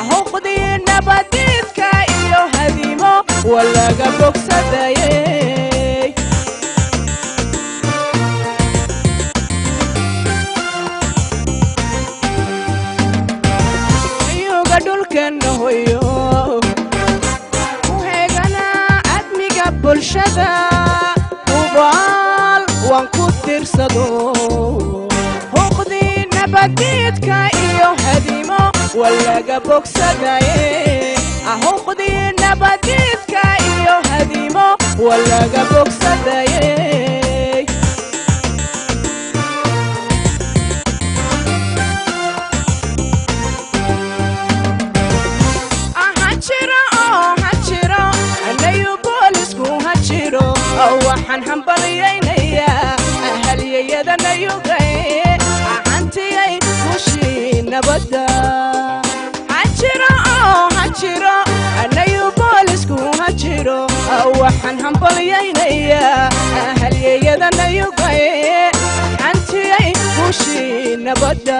Ahoqdii nabadiidka iyo hadimo waa laga bogsadayey. Iyuga dhulkeenna hoyo u heegana cadmiga bulshada, hubaal waan ku tirsado. Huqdii nabadiidka iyo hadimo waa laga bogsadaye. Ahuqdii nabadiidka iyo hadimo waa laga bogsadayey. Ha jiro oo ha jiro anayu boolisku ha jiro. Waxaan hambalyaynayaa ahaliyayada nayugay hantiyay gushii nabadda. Ha jiro oo ha jiro anayu boolisku ha jiro. Waxaan hambalyaynayaa ahaliyayada nayugay hantiyay gushii nabadda.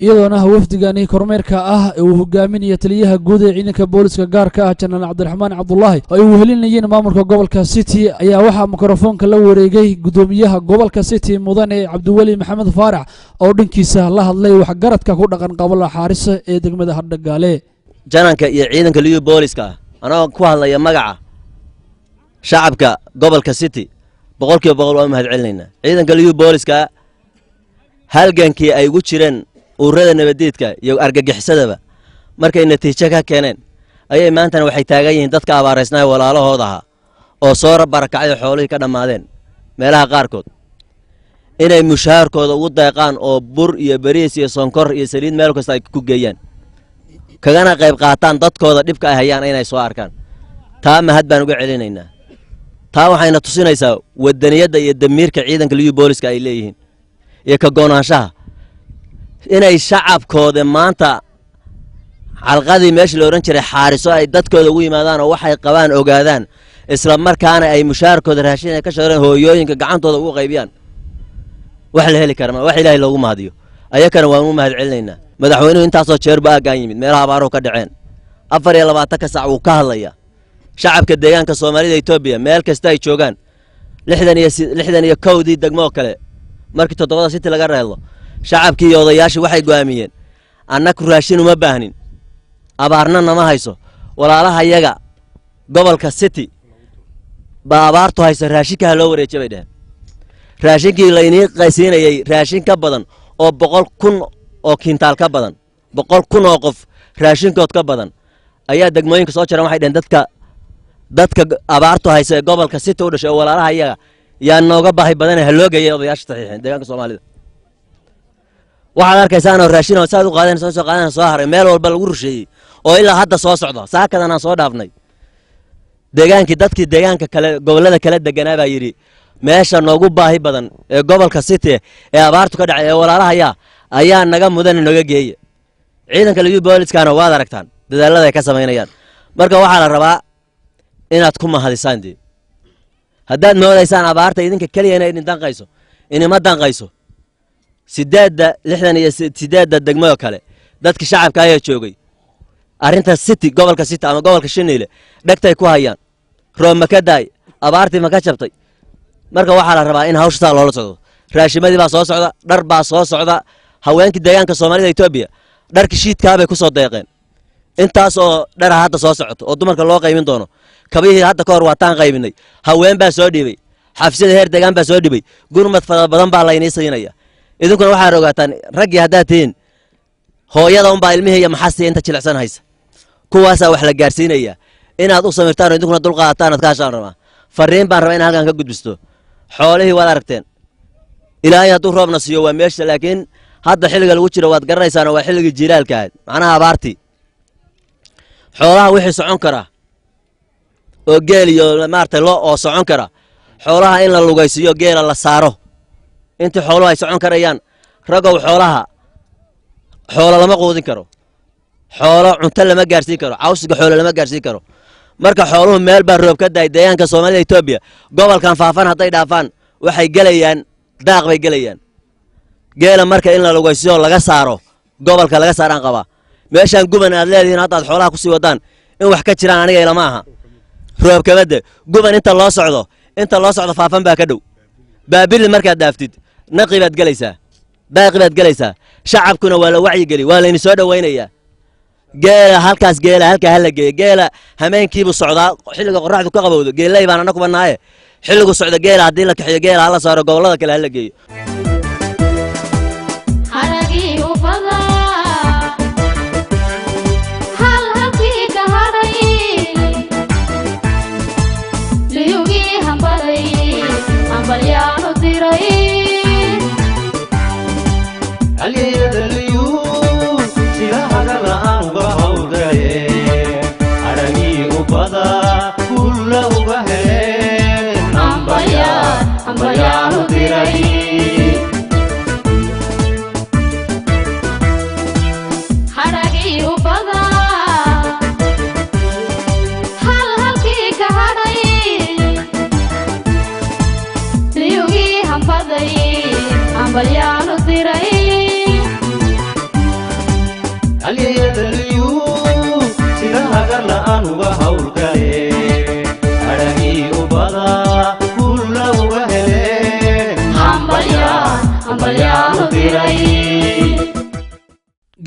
Iyadoona wafdigani kormeerka ah ee uu hogaaminaya taliyaha guud ee ciidanka booliska gaarka ah, Jenaraal Cabdiraxmaan Cabdulaahi, oo ay wehelinayeen maamulka gobolka City, ayaa waxaa mikrofoonka la wareegay gudoomiyaha gobolka City, Mudane Cabdiweli Maxamed Faarax, oo dhankiisa la hadlay waxgaradka ku dhaqan Qabala Xaarisa ee degmada Hadhagaale. Jananka iyo ciidanka liyu booliska ah, anagoo ku hadlaya magaca shacabka gobolka City, 100% waan u mahad celinaynaa ciidanka liyu booliska. Halgankii ay ugu jireen ururada nabadiidka iyo argagixisadaba markay natiijo ka keeneen, ayay maantana waxay taagan yihiin dadka abaaraysnaa walaalahooda ahaa oo soo barakacay oo xoolihii ka dhammaadeen meelaha qaarkood, inay mushaharkooda ugu deeqaan oo bur iyo bariis iyo sonkor iyo saliid meel kasta ay ku geeyaan, kagana qayb qaataan dadkooda dhibka ay hayaan inay soo arkaan. Taa mahad baan uga celinaynaa. Taa waxayna tusinaysaa wadaniyadda iyo damiirka ciidanka liyu booliska ay leeyihiin iyo ka goonaanshaha inay shacabkooda maanta xalqadii meeshii la odhan jiray Xaariso ay dadkooda ugu yimaadaan oo waxay qabaan ogaadaan, isla markaana ay mushaharkooda raashin ay ka shaqeeyaan hooyooyinka gacantooda ugu qaybiyaan. Wax la heli kara ma wax Ilaahay loogu mahadiyo. Ayakana waan u mahad celinaynaa. Madaxweynuhu intaasoo jeer ba aaggaan yimid meelaha abaaruhu ka dhaceen, 24-ka sac wuu ka hadlayaa. Shacabka deegaanka Soomaalida Etoobiya meel kasta ay joogaan, 61-dii degmo oo kale markii toddobada City laga reedlo, shacabkii iyo odayaashii waxay go'aamiyeen: annaku raashin uma baahnin, abaarna nama hayso, walaalaha yaga gobolka City baa abaartu hayso, raashinka ha loo wareejiya bay dheheen. Raashinkii laynii qaysiinayey raashin ka badan oo 100,000 oo kintaal ka badan, 100,000 oo qof raashinkood ka badan ayaa degmooyinka soo jiran. Waxay dheheen dadka abaartu haysa ee gobolka City u dhashay oo walaalaha iyaga yaa nooga baahi badane ha loo geeyay. Odayaasha saxiixeen deegaanka Soomaalida waxaad arkaysaanoo raashin oo saad u qaadeen soo qaadeen soo haray, meel walba lagu rusheeyey oo ilaa hadda soo socda. Saakadan aan soo dhaafnay deegaankii, dadkii deegaanka kale, gobollada kala deganaa baa yidhi: meesha noogu baahi badan ee gobolka City ee abaartu ka dhacay ee walaalahayaa ayaa naga mudan, nooga geeya. Ciidanka liyu booliskana waad aragtaan dadaalada ay ka samaynayaan. Marka waxaa la rabaa inaad ku mahadisaan. Dee haddaad moodaysaan abaarta idinka keliya inay idin danqayso, inima danqayso. Sideedda 68-da degmo kale dadka shacabka ayaa joogay arrinta City, gobolka City ama gobolka Shiniile dhegtay ku hayaan. Roob ma ka daay? Abaartii ma ka jabtay? Marka waxaa la rabaa in hawsha saa loola socdo. Raashimadii baa soo socda, dhar baa soo socda. Haweenkii deegaanka Soomaalida Etoobiya dharkii shiidkaa bay ku soo deeqeen. Intaas oo dhara hadda soo socoto oo dumarka loo qaybin doono. Kabihii hadda ka hor waataan qaybinay, haween baa soo dhiibay, xafisyada heer deegaan baa soo dhibay. Gurmad fara badan baa laynii siinaya. Idinkuna waxaad ogaataan, raggii haddaad tihiin, hooyada unbaa ilmihii iyo maxastii inta jilicsan haysa, kuwaasaa wax la gaarsiinaya. Inaad u samirtaan oo idinkuna dulqaadataan aad ka hashaan rabaa. Fariin baan rabaa in halkan ka gudbisto. Xoolihii waad aragteen. Ilaahay hadduu roobna siiyo waa meesha, laakiin hadda xilliga lagu jiro waad garanaysaan, waa xilligii jiilaalka ahayd, macnaha abaartii. Xoolaha wixii socon kara oo geel iyo maaragtay lo oo socon kara, xoolaha in la lugaysiiyo, geela la saaro intii xooluhu ay socon karayaan. Ragow, xoolaha xoolo lama quudin karo, xoolo cunto lama gaarsiin karo, cawsiga xoolo lama gaarsiin karo. Marka xooluhu meel baa roob ka daay deegaanka Soomaalida Etoobiya, gobolkan Faafan hadday dhaafaan, waxay gelayaan daaq bay gelayaan. Geela marka in la lugaysiyo, laga saaro gobolka, laga saaraan qabaa. Meeshaan Guban aad leedihiin haddaad xoolaha kusii wadaan, in wax ka jiraan aniga ilama aha. Roob kabadde Guban inta loo socdo, inta loo socdo Faafan baa ka dhow. Baabili markaad dhaaftid, naqi baad gelaysaa, daaqi baad gelaysaa. Shacabkuna waa la wacyigeli, waa layni soo dhowaynayaa. Geela halkaas, geela halkaa hala geeyo. Geela hameenkiibuu socdaa, xilliga qorraxdu ka qabowdo. Geellay baan anna kubanaaye, xilligu socdo geela haddii la kaxiyo, geela hala saaro, gobollada kale hala geeyo. Haragii ubada hal halkii ka hadhay, liyugii hambaday, hambalyaanu diray. Halyayadaliyu sida hagar la'aan uga howlgale, haragii ubada gulla uga heleen, hambalyaanu diray. Haragii ubada hal halkii ka hadhay, liyugii hambaday, hambalyaanu diray. Halyayadaliyu sida hagar la'aan uga howlgale, haragii ubada gulla uga heleen, hambalyaanu diray.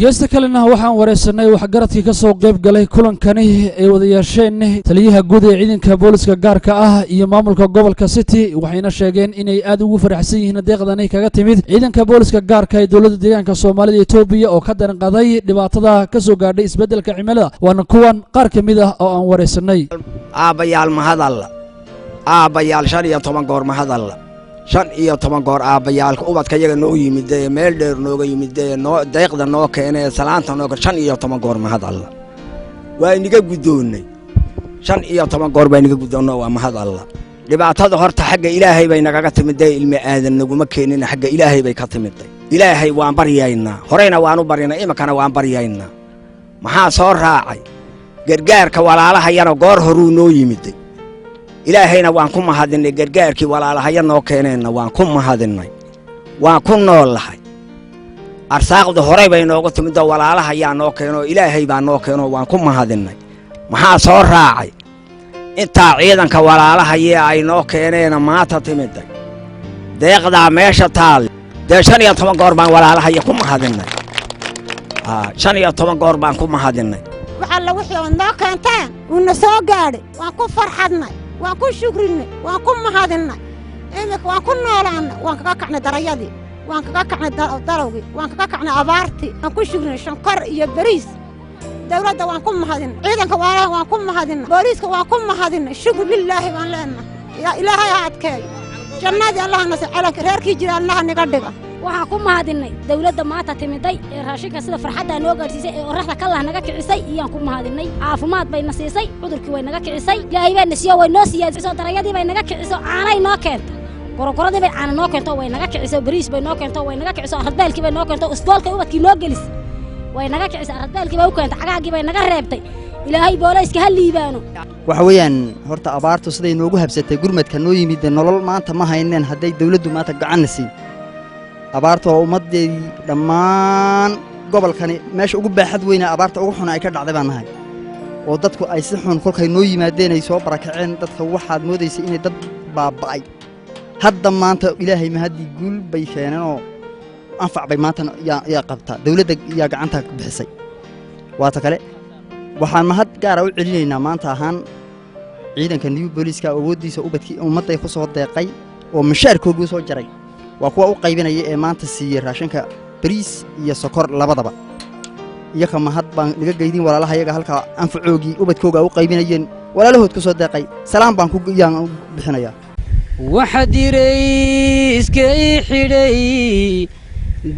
Geesta kalena waxaan wareysanay waxgaradkii ka soo qayb galay kulankani ay wada yeesheen taliyaha guud ee ciidanka booliska gaarka ah iyo maamulka gobolka City. Waxayna sheegeen inay aad ugu faraxsan yihiin deeqdani kaga timid ciidanka booliska gaarka ee dowladda deegaanka Soomaalida Etoobiya oo ka daranqaday dhibaatada ka soo gaadhay isbeddelka cimilada. Waana kuwan qaar ka mid ah oo aan wareysanay. Aabbayaal, mahadalla. Aabbayaal, 15 goor mahadalla, 15 goor. Aabbayaalka ubadka yaga noo yimid ee meel dheer nooga yimid ee noo deeqda noo keenay ee salaanta noo, 15 goor mahadalla. Waa inaga guddoonnay, 15 goor baa inaga guddoonno, waa mahad Alla. Dhibaatada horta xagga Ilaahay bay nagaga timidee, ilmi aadan naguma keenin, xagga Ilaahay bay ka timiday. Ilaahay waan baryaynaa, horeyna waan u baryaynaa, iminkana waan baryaynaa. Maxaa soo raacay? Gargaarka walaalahayana goor horuu noo yimiday, Ilaahayna waan ku mahadinnay. Gargaarkii walaalahaya noo keeneenna waan ku mahadinnay, waan ku noollahay. Arsaaqdu horey bay noogu timidoo walaalahayaa noo keenoo, Ilaahay baa noo keenoo, waan ku mahadinnay. Maxaa soo raacay? Intaa ciidanka walaalahayee ay noo keeneena maanta timiday, deeqdaa meesha taal dee, 15 goor baan walaalahaya ku mahadinnay, 15 goor baan ku mahadinnay. Wax alla wixii ood noo keenteen uuna soo gaadhay, waan ku farxadnay, waan ku shukrinnay, waan ku mahadinnay. Iminka waan ku noolaannay, waan kaga kacnay darayadii, waan kaga kacnay dalowgii, waan kaga kacnay abaartii. Waan ku shukrinay shankor iyo bariis. Dawladda waan ku mahadinnay, ciidanka waalaha waan ku mahadinnay, booliiska waan ku mahadinnay. Shukri lilaahi baan leenahay. Yaa Ilaahay ha adkeeyo, jannadii Allaha nase, calanka reerkii jira Allaha niga dhiga. Waxaan ku mahadinnay dawladda maanta timiday ee raashinka sida farxaddaa noo gaadhsiisay ee qorraxda kallah naga kicisay iyaan ku mahadinnay. Caafimaad bay na siisay, cudurkii way naga kicisay, Ilaahay baa na siiyo, way noo siyaadiso. Darayadii bay naga kiciso, caanay noo keentay, gorogoradii bay caana noo keento, way naga kiciso. Bariis bay noo keento, way naga kiciso. Aradbaalkii bay noo keento, isboolkay ubadkii noo gelisay, way naga kicisay. Aradbaalkii bay u keentay, cagaagii bay naga reebtay. Ilaahay boolayska ha liibaano. Waxa weeyaan horta abaartu siday noogu habsatay, gurmadka noo yimid nolol maanta ma hayneen hadday dawladdu maanta gacanna siin. Abaarta oo ummaddeedii dhammaan gobolkani meesha ugu baaxad weyna abaarta ugu xun ay ka dhacday baan nahay, oo dadku ay si xun kolkay noo yimaadeen ay soo barakaceen. Dadka waxaad moodaysay inay dad baaba'ay. Hadda maanta Ilaahay mahaddii guul bay keeneenoo anfac bay maanta yaa qabtaa, dawladda yaa gacanta bixisay. Waata kale, waxaan mahad gaara u celinaynaa maanta ahaan ciidanka New Booliska, awooddiisa ubadkii ummadday ku soo deeqay oo mushaarkoogii soo jaray. Waa kuwa u qaybinaya ee maanta siiyey raashinka bariis iyo sokor labadaba. Iyaka mahad baan naga geydin. Walaalaha yaga halkaa anfacoogii ubadkooga u qaybinayeen, walaalahood ku soo deeqay, salaan baan ku yaan u bixinayaa. Waxaa diray iskay xidhay,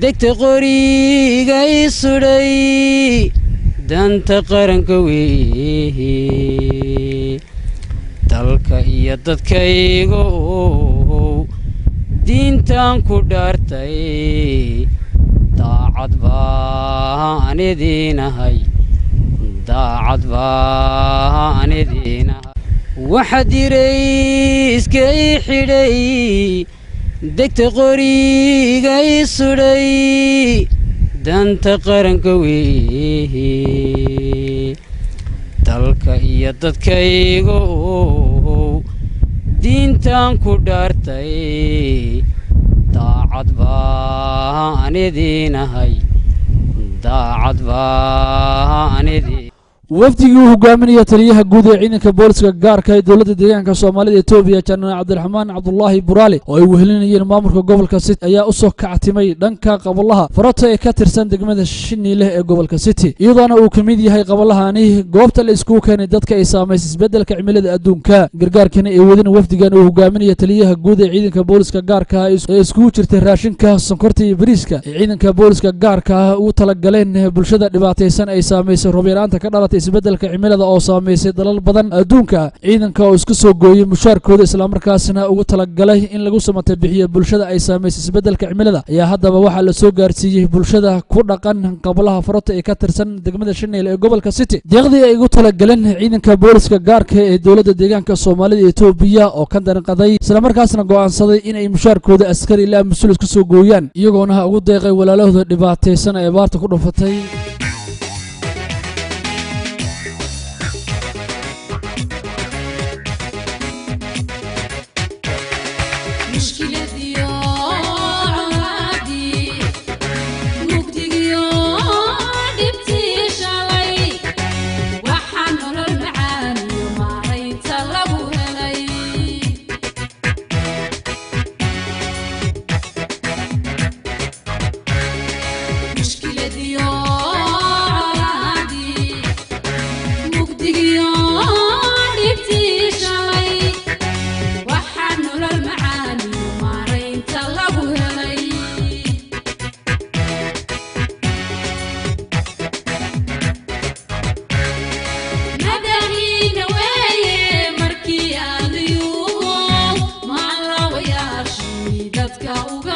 degta qorigay sudhay. Danta qaranka weeye, dalka iyo dadkaygo, diintaan ku dhaartay, daacad baan idiinahay, daacad baan idiinahay. Waxa diray iskay xidhay, degta qorigay sudhay, danta qaranka weeye, dalka iyo dadkaygo, diintaan ku dhaartay, daacad baan idiinahay, daacad baan idin. Wafdigii uu hogaaminaya taliyaha guud ee ciidanka booliska gaarka ee dowladda deegaanka Soomaalida Etoobiya, Janaraal Cabdiraxmaan Cabdulaahi Buraale, oo ay wehelinayeen maamulka gobolka City, ayaa usoo kactimay dhanka qabalaha Farota ee ka tirsan degmada Shiniileh ee gobolka City, iyadoona uu ka mid yahay qabalahani goobta la iskugu keenay dadka ay saamaysay isbeddelka cimilada adduunka. Gargaarkani ay wadin wafdigan uu hogaaminaya taliyaha guud ee ciidanka booliska gaarka ah ee iskugu jirtay raashinka, sonkorta iyo bariiska ee ciidanka booliska gaarka ah ugu talagaleen bulshada dhibaataysan ay saamaysay roobyaraanta ka dhalatay isbeddelka cimilada oo saameysay dalal badan adduunka. Ciidanka oo isku soo gooyey mushaarkooda, islamarkaasna ugu talagalay in lagu samata bixiyo bulshada ay saamaysay isbeddelka cimilada, ayaa haddaba waxaa la soo gaarsiiyey bulshada ku dhaqan qablaha Farota ee ka tirsan degmada Shaneel ee gobolka City. Deeqdii ay ugu talagaleen ciidanka booliska gaarka ee dowladda deegaanka Soomaalida Etoobiya oo ka danqaday, islamarkaasna go'aansaday in ay mushaarkooda askari ilaa mas-uul isku soo gooyaan, iyagoona ugu deeqay walaalahooda dhibaataysan ee abaarta ku dhufatay. Mushkiladiyo colaadii, mugdigiyo dhibtii shalay, waxaa nolol macaan iyo maaraynta lagu helay. Mushkiladiyo colaadii, mugdigiyo dhibtii shalay, waxaa nolol macaan iyo maaraynta lagu helay. Madaxiina weeye markii aan yuu maalawayaashii dadka uga